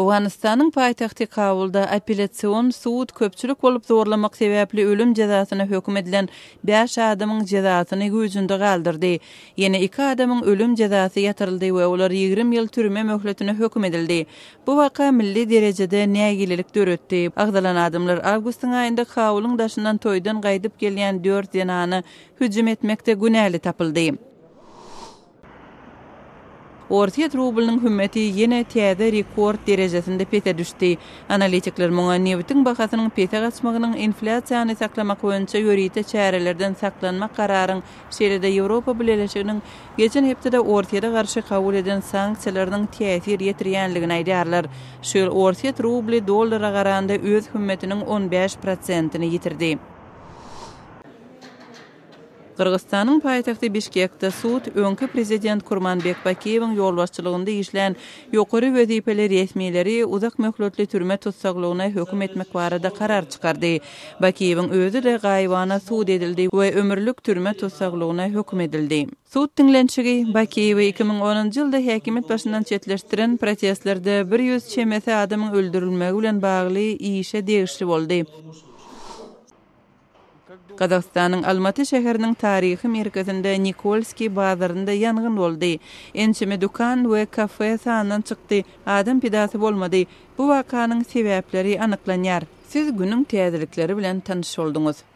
Owganystanyň paýtagty Kabulda apellýasion sud köpçülik bolup zorlamak sebäpli ölüm jezasyna höküm edilen bäş adamyň jezasyny güýjünde galdyrdy. Ýene iki adamyň ölüm jezasy ýatyryldy we olar 20 ýyl türme möhletine höküm edildi. Bu waka milli derejede nägilelik döretdi. Agzalan adamlar awgustyň aýynda Kabulyň daşyndan toýdan gaýdyp gelýän dört zenana hüjüm etmekde günäli tapyldy. Orsýet rublynyň hümmeti ýene täze rekord derejesinde pese düşdi. Analitikler muňa nebitiň bahasynyň pese gaçmagynyň inflýasiýany saklamak boýunça ýörite çärelerden saklanmak kararyň, şeýle-de Ýewropa Bileleşiginiň geçen hepdede Orsýete garşy kabul eden sanksiýalarynyň täsir ýetirýänligini aýdýarlar. Şu ýyl orsýet rubly dollara garanda öz hümmetiniň 15 prosentini ýitirdi. Gyrgyzystanyň paýtagty Bişkekde sud öňki prezident Kurmanbek Bakiýewiň ýolbaşçylygynda işlän ýokary wezipeli resmileri uzak möhletli türme tussaglygyna höküm etmek barada karar çykardy. Bakiýewiň özi-de gaýybana sud edildi we ömürlik türme tussaglygyna höküm edildi. Sud diňlenişigi Bakiýewi 2010-njy ýylda häkimiýet başyndan çetleşdiren protestlerde 100 çemesi adamyň öldürilmegi bilen bagly işe degişli boldy. Gazagystanyň Almaty şäheriniň taryhy merkezinde Nikolskiý bazarynda ýangyn boldy. Ençeme dükan we kafe sandan çykdy, adam pidasy bolmady. Bu wakanyň sebäpleri anyklanýar. Siz günüň täzelikleri bilen tanyş bolduňyz.